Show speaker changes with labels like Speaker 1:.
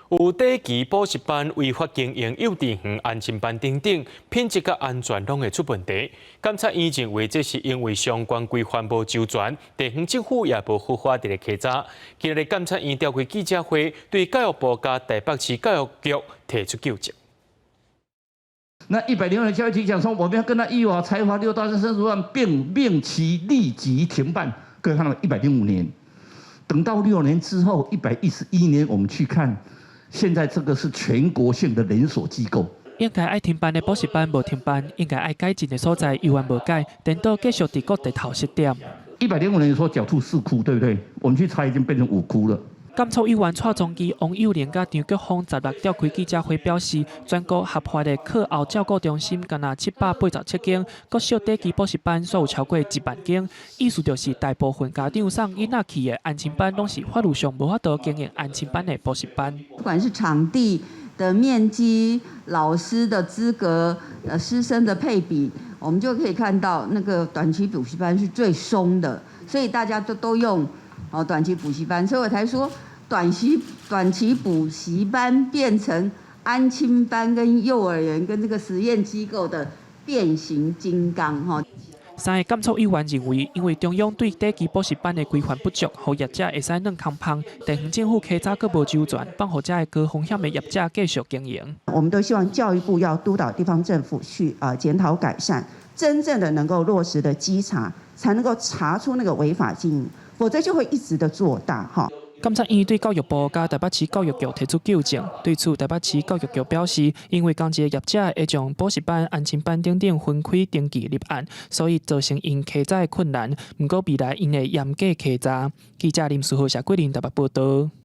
Speaker 1: 有短期補習班違法經營幼稚園、安親班等等，品質佮安全攏會出問題。監察院認為這是因為相關規範無周全，地方政府也無好好佇咧稽查。今日監察院召開記者會，對教育部佮台北市教育局提出糾正。
Speaker 2: 那102年教育局講說，我們要跟他依法裁罰630萬，並命其立即停辦。各位看到105年，等到6年之後，111年，我們去看。現在這個是全國性的連鎖機構。
Speaker 3: 應該愛停辦的補習班無停辦，應該愛改進的所在猶原無改，顛倒繼續佇各地頭設點。
Speaker 2: 105年說狡兔四窟，對不對？我們去查已經變成五窟了。
Speaker 3: 監察委員蔡宗基、王幼玲佮張菊芳十六召開記者會表示，全國合法的課後照顧中心干焦787間，國小短期補習班煞有超過1萬間，意思就是大部分家長送囡仔去的安親班，攏是法律上無法度經營安親班的補習班。
Speaker 4: 不管是場地的面積、老師的資格、師生的配比，我們就可以看到那個短期補習班是最鬆的，所以大家都用哦短期補習班，所以我才說短期補習班變成安親班跟幼兒園跟這個實驗機構的變形金剛哈。
Speaker 3: 三个監察委員認為，因為中央對短期補習班的規範不足，予業者會使軟空芳，地方政府稽查閣無周全，放予這个高風險的業者繼續經營。
Speaker 5: 我們都希望教育部要督導地方政府去啊檢討改善，真正的能夠落實的稽查，才能夠查出那個違法經營，否則就會一直的做大哈。
Speaker 3: 監察院對教育部佮台北市教育局提出糾正，對此台北市教育局表示，因為仝一个業者會將補習班、安親班等等分開登記立案，所以造成𪜶稽查的困難。毋過未來𪜶會嚴格稽查。記者林書豪、謝桂林台北報道。